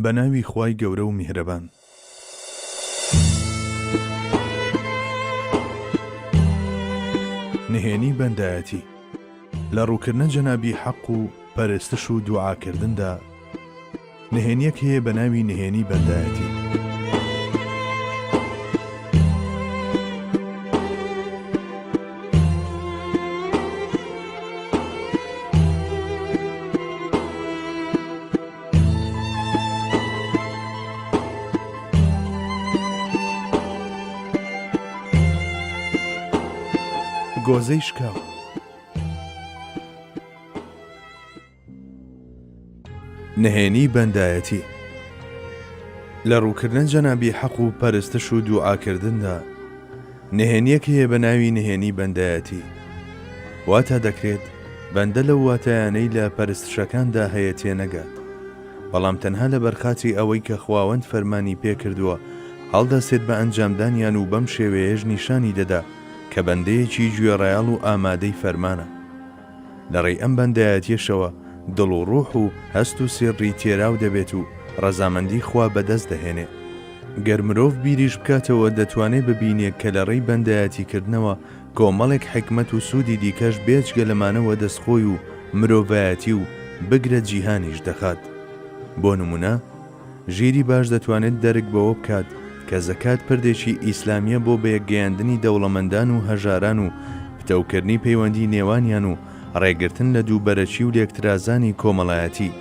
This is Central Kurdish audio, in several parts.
بە ناوی خوای گەورە و میهرەبان. نهێنی بەندایەتی لە ڕووکردنە جەنابی حەق و پەرستش و دوعاکردندا نهێنیەک هەیە بە ناوی نهێنی بەندایەتی. گۆزەی شکاو. نهێنی بەندایەتی لە ڕووکردنە جەنابی حەق و پەرستش و دوعاکردندا نهێنیەک هەیە بە ناوی نهێنی بەندایەتی واتا دەکرێت بەندە لەو واتایانەی لە پەرستشەکاندا هەیە تێنەگات بەڵام تەنها لەبەر خاتری ئەوەی کە خواوەند فەرمانی پێکردووە هەڵدەستێت بە ئەنجامدانیان و بەم شێوەیەش نیشانی دەدا کە بەندەیەکی گوێڕایەڵ و ئامادەی فەرمانە. لە ڕێی ئەم بەندایەتیەشەوە دڵ و ڕوح و هەست و سیڕڕی تێراو دەبێت و ڕەزامەندی خوا بەدەست دەهێنێ. گەر مرۆڤ بیریش بکاتەوە دەتوانێ ببینێ کە لە ڕێی بەندایەتیکردنەوە کۆمەڵێک حیکمەت و سوودی دیکەش بێجگە لەمانە وەدەست خۆی و مرۆڤایەتی و بگرە جیهانیش دەخات. بۆ نموونە. ژیری باش دەتوانێت دەرک بەوە بکات کە زەکات پردێکی ئیسلامیە بۆ بەیەکگەیاندنی دەوڵەمەندان و هەژاران و پتەوکردنی پەیوەندی نێوانیان و ڕێگرتن لە دووبەرەکی و لێکترازانی کۆمەڵایەتی،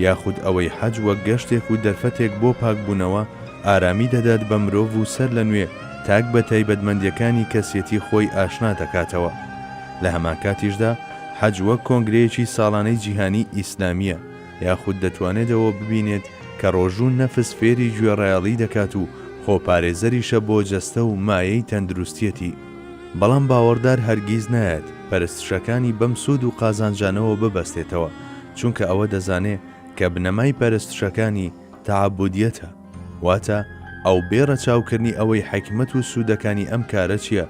یاخود ئەوەی حەج وەک گەشتێک و دەرفەتێک بۆ پاکبوونەوە ئارامی دەدات بە مرۆڤ و سەر لە نوێ تاک بە تایبەتمەندیەکانی کەسیەتی خۆی ئاشنا دەکاتەوە. لە هەمانکاتیشدا حەج وەک کۆنگرەیەکی ساڵانەی جیهانی ئیسلامیە، یاخود دەتوانێت ئەوە ببینێت کە ڕۆژوو نەفس فێری گوێڕایەڵی دەکات و خۆپارێزەریشە بۆ جەستە و مایەی تەندروستیەتی. بەڵام باوەڕدار هەرگیز نایەت پەرستشەکانی بەم سوود و قازانجانەوە ببەستێتەوە، چونکە ئەوە دەزانێ کە بنەمای پەرستشەکانی تەعەبودیەتە، واتە ئەو بێ ڕەچاوکردنی ئەوەی حیکمەت و سوودەکانی ئەم کارە چیە،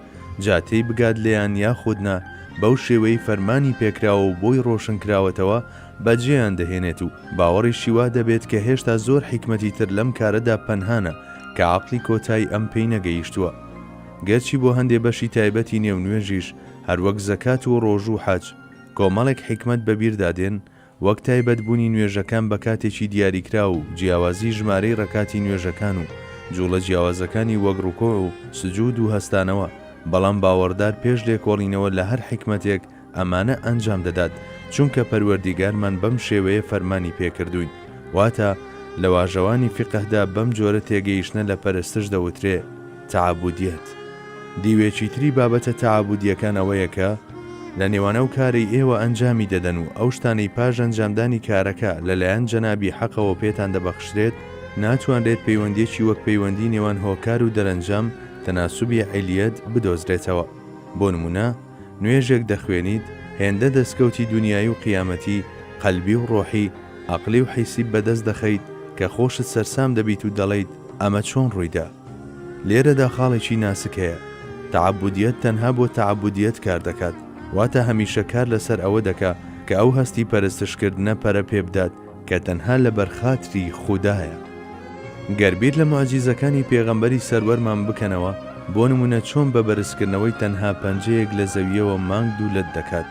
جا تێی بگات لێیان یاخود نا، بەو شێوەی فەرمانی پێکراوە و بۆی ڕۆشنکراوەتەوە بەجێیان دەهێنێت و باوەڕیشی وا دەبێت کە هێشتا زۆر حیکمەتی تر لەم کارەدا پەنهانە کە عەقڵی کۆتای ئەم پێی نەگەیشتووە. گەرچی بۆ هەندێ بەشی تایبەتی نێو نوێژیش هەروەک زەکات و ڕۆژوو و حەج کۆمەڵێک حیکمەت بەبیردا دێن وەک تایبەت بوونی نوێژەکان بە کاتێکی دیاریکراو و جیاوازی ژمارەی ڕەکاتی نوێژەکان و جوڵە جیاوازەکانی وەک ڕکوع و سجود و هەستانەوە، بەڵام باوەڕدار پێش لێکۆڵینەوە لە هەر حیکمەتێک ئەمانە ئەنجام دەدات چونکە پەروەردیگارمان بەم شێوەیە فەرمانی پێکردووین، واتە، لە واژەوانی فیقهدا بەم جۆرە تێگەیشتنە لە پەرستش دەوترێ، تەعەبودیەت. دیوێکی تری بابەتە تەعەبودیەکان ئەوەیە کە، لە نێوان ئەو کارەی ئێوە ئەنجامی دەدەن و ئەو شتانەی پاش ئەنجامدانی کارەکە لە لایەن جەنابی حەقەوە پێتان دەبەخشرێت، ناتوانرێت پەیوەندیەکی وەک پەیوەندی نێوان هۆکار و دەرەنجام، تناسبی علیت، بدۆزرێتەوە. بۆ نموونە، نوێژێک دەخوێنیت، هێندە دەستکەوتی دونیایی و قیامەتی، قەلبی و ڕۆحی، عەقلی و حیسی بەدەست دەخەیت کە خۆشت سەرسام دەبیت و دەڵێیت ئەمە چۆن ڕوویدا؟ لێرەدا خاڵێکی ناسک هەیە، تەعەبودیەت تەنها بۆ تەعەبودیەت کار دەکات، واتە هەمیشە کار لەسەر ئەوە دەکا کە ئەو هەستی پەرستشکردنە پەرە پێبدات کە تەنها لەبەر خاتری خودایە. گەر بیر لە موعجیزەکانی پێغەمبەری سەروەرمان بکەنەوە، بۆ نموونە چۆن بە بەرزکردنەوەی تەنها پەنجەیەک لە زەوییەوە مانگ دوو لەت دەکات،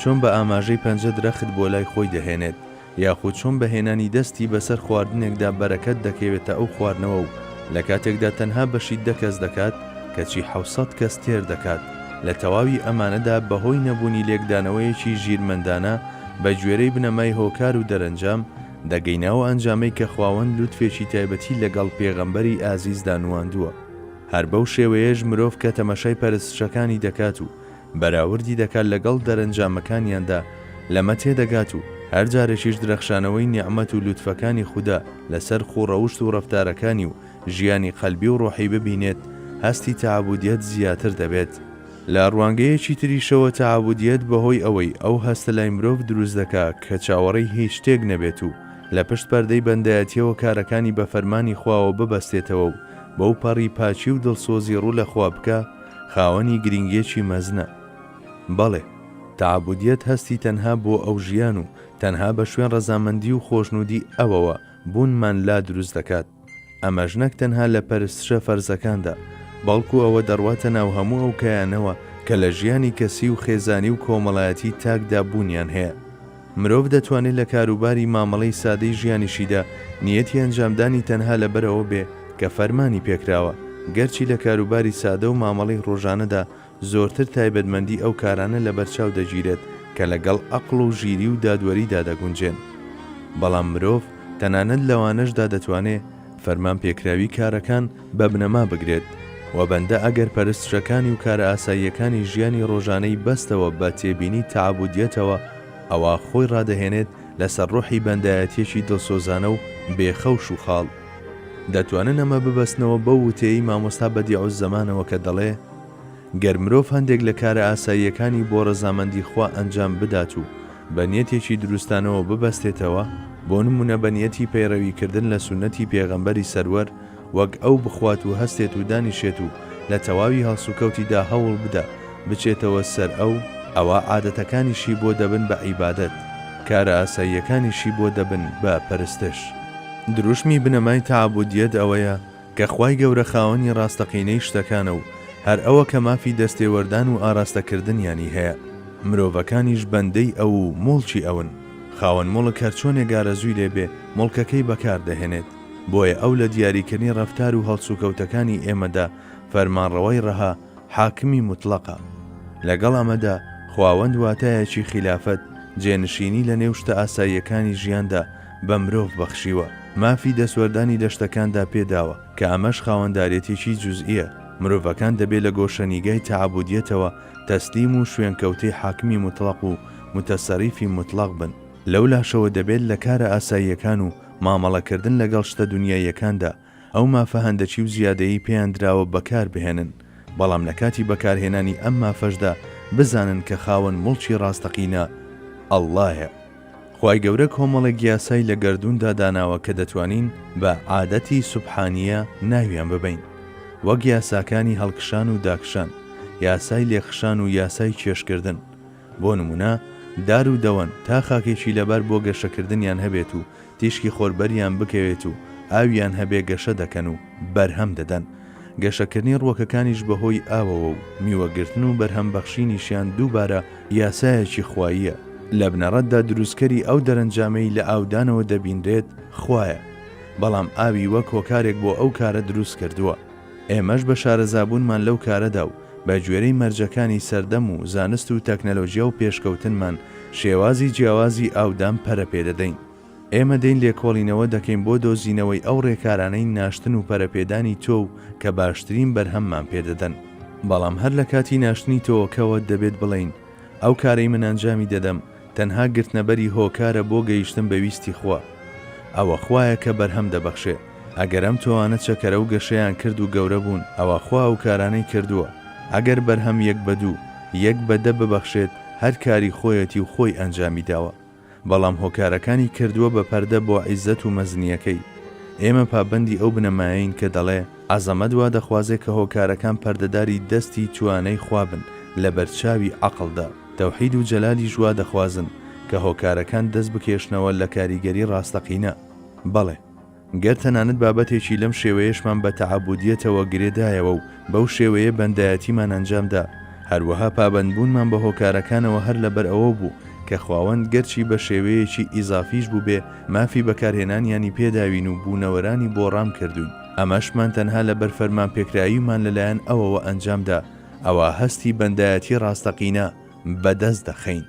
چۆن بە ئاماژەی پەنجە درەخت بۆ لای خۆی دەهێنێت، یاخود چۆن بە هێنانی دەستی بەسەر خواردنێکدا بەرەکەت دەکەوێتە ئەو خواردنەوە و لە کاتێکدا تەنها بەشی دە کەس دەکات کەچی 700 کەس تێر دەکات، لە تەواوی ئەمانەدا بەهۆی نەبوونی لێکدانەوەیەکی ژیرمەندانە بە گوێرەی بنەمای هۆکار و دەرەنجام، دەگەینە ئەو ئەنجامەی کە خواوەند لوتفێکی تایبەتی لەگەڵ پێغەمبەری ئازیزدا نواندووە. هەر بەو شێوەیەش مرۆڤ کە تەمەشای پەرستشەکانی دەکات و بەراوردی دەکات لەگەڵ دەرەنجامەکانیاندا لەمە تێدەگات و هەر جارێکیش درەخشانەوەی نیعمەت و لوتفەکانی خودا لەسەر خووڕەوشت و ڕەفتارەکانی و ژیانی قەلبی و ڕۆحی ببینێت هەستی تەعەبودیەت زیاتر دەبێت. لە ڕوانگەیەکی تریشەوە تەعەبودیەت بەهۆی ئەوەی ئەو هەستە لای مرۆڤ دروست دەکا کە چاوەڕێی هیچ شتێک نەبێت و لە پشت پەردەی بەندایەتیەوە کارەکانی بە فەرمانی خواوە ببەستێتەوە و بەو پەڕی پاکی و دڵسۆزی ڕوو لە خوا بکا خاوەنی گرینگیەکی مەزنە. بەڵێ، تەعەبودیەت هەستی تەنها بۆ ئەو ژیان و تەنها بە شوێن ڕەزامەندی و خۆشنوودی ئەوەوە. بوونمان لا دروست دەکات. ئەمەش نەک تەنها لە پەرستشە فەرزەکاندا، بەڵکو ئەوە دەڕواتە ناو هەموو ئەو کایانەوە کە لە ژیانی کەسی و خێزانی و کۆمەڵایەتی تاکدا بوونیان هەیە. مرۆڤ دەتوانێ لە کاروباری مامەڵەی سادەی ژیانیشیدا نیەتی ئەنجامدانی تەنها لەبەر ئەوە بێ کە فەرمانی پێکراوە، گەرچی لە کاروباری سادە و مامەڵەی ڕۆژانەدا زۆرتر تایبەتمەندی ئەو کارانە لەبەرچاو دەگیرێت کە لەگەڵ ئەقڵ و ژیری و دادوەریدا دەگونجێن. بەڵام مرۆڤ تەنانەت لەوانەشدا دەتوانێ فەرمانپێکراوی کارەکان بە بنەما بگرێت و بەندە ئەگەر پەرستشەکانی و کارە ئاساییەکانی ژیانی ڕۆژانەی بەستەوە بە تێبینی تەعەبودیەتەوە ئەوا خۆی ڕادەهێنێت لەسەر ڕۆحی بەندایەتیەکی دڵسۆزانە و بێ خەوش و خاڵ. دەتوانن ئەمە ببەستنەوە بەو وتەیەی مامۆستا بەدیعوززەمانەوە کە دەڵێ، گەر مرۆڤ هەندێک لە کارە ئاساییەکانی بۆ ڕەزامەندی خوا ئەنجام بدات و بە نیەتێکی دروستانەوە ببەستێتەوە، بۆ نموونە بە نیەتی پەیڕەویکردن لە سوننەتی پێغەمبەری سەروەر وەک ئەو بخوات و هەستێت و دانیشێت و لە تەواوی هەڵسوکەوتیدا هەوڵ بدا بچێتەوە سەر ئەو، ئەوا عادەتەکانیشی بۆ دەبن بە عیبادەت، کارە ئاساییەکانیشی بۆ دەبن بە پەرستش. دروشمی بنەمای تەعەبودیەت ئەوەیە کە خوای گەورە خاوەنی ڕاستەقینەی شتەکانە و هەر ئەوە کە مافی دەستێوەردان و ئاراستەکردنیانی هەیە، مرۆڤەکانیش بەندەی ئەو و موڵکی ئەون، خاوەن موڵک هەرچۆنێک ئارەزووی لێ بێ موڵکەکەی بەکار دەهێنێت، بۆیە ئەو لە دیاریکردنی ڕەفتار و هەڵسوکەوتەکانی ئێمەدا فەرمانڕەوای ڕەها، حاکمی موتڵەقە. لەگەڵ ئەمەدا خواوەند واتایەکی خیلافەت، جێنشینی لە نێو شتە ئاساییەکانی ژیاندا بە مرۆڤ بەخشیوە، مافی دەستوەردانی لە شتەکاندا پێ داوە، کە ئەمەش خاوەندارێتیی جوزئییە، مرۆڤەکان دەبێ لە گۆشەنیگای تەعەبودیەتەوە تەسلیم و شوێنکەوتەی حاکمی موتڵەق و موتەسەریفی موتڵەق بن. لەولاشەوە دەبێت لە کارە ئاساییەکان و مامەڵەکردن لەگەڵ شتە دونیاییەکاندا ئەو مافە هەندەکی و زیادەیەی پێیان دراوە بەکار بهێنن، بەڵام لە کاتی بەکارهێنانی ئەم مافەشدا بزانن کە خاوەن موڵکی ڕاستەقینە اللە یە. خوای گەورە کۆمەڵێک یاسای لە گەردووندا داناوە کە دەتوانین بە، عادەتی سوبحانیە، ناویان ببەین. وەک یاساکانی هەڵکشان و داکشان، یاسای لێکخشان و یاسای کێشکردن. بۆ نموونە دار و دەوەن تا خاکێکی لەبار بۆ گەشەکردنیان هەبێت و تیشکی خۆر بەریان بکەوێت و ئاویان هەبێ گەشە دەکەن و بەرهەم دەدەن. گەشەکردنی ڕووەکەکانیش بەهۆی ئاوەوە و میوەگرتن و بەرهەم بەخشینیشیان دووبارە یاسایەکی خواییە. لە بنەڕەتدا دروستکەری ئەو دەرەنجامەی لە ئاودانەوە دەبینرێت خوایە، بەڵام ئاوی وەک هۆکارێک بۆ ئەو کارە دروست کردووە. ئێمەش بە شارەزابوونمان لەو کارەدا و بە گوێرەی مەرجەکانی سەردەم و زانست و تەکنەلۆجیا و پێشکەوتنمان شێوازی جیاوازی ئاودان پەرە پێ دەدەین. ئێمە دێین لێکۆڵینەوە دەکەین بۆ دۆزینەوەی ئەو ڕێکارانەی ناشتن و پەرەپێدانی تۆو کە باشترین بەرهەممان پێ دەدەن. بەڵام هەر لە کاتی ناشتنی تۆوەکەوە دەبێت بڵێین ئەو کارەی من ئەنجامی دەدەم تەنها گرتنەبەری هۆکارە بۆ گەیشتن بە ویستی خوا. ئەوە خوایە کە بەرهەم دەبەخشێ. ئەگەر ئەم تۆوانە چەکەرە و گەشەیان کرد و گەورە بوون ئەوە خوا ئەو کارانەی کردووە. ئەگەر بەرهەم یەک بە دوو، یەک بە دە ببەخشێت هەر کاری خۆیەتی و خۆی ئەنجامی داوە. بەڵام هۆکارەکانی کردووە بە پەردە بۆ عیزەت و مەزنییەکەی. ئێمە پابەندی ئەو بنەمایەین کە دەڵێ، عەزەمەت وا دەخوازێ کە هۆکارەکان پەردەداری دەستی توانای خوا بن لە بەرچاوی عەقڵدا. تەوحید و جەلالیش وا دەخوازن کە هۆکارەکان دەست بکێشنەوە لە کاریگەری ڕاستەقینە. بەڵێ. گەر تەنانەت بابەتێکی لەم شێوەیەشمان بە تەعەبودیەتەوە گرێ دایەوە و بەو شێوەیە بەندایەتیمان ئەنجام دا، هەروەها پابەندبوونمان بە هۆکارەکانەوە هەر لەبەر ئەوە بوو کە خواوەند گەرچی بە شێوەیەکی ئیزافیش بووبێ مافی بەکارهێنانیانی پێ داوین و بوونەوەرانی بۆ ڕام کردووین، ئەمەشمان تەنها لەبەر فەرمانپێکراییمان لەلایەن ئەوەوە ئەنجام دا، ئەوا هەستی بەندایەتی ڕاستەقینە بەدەست دەخەین.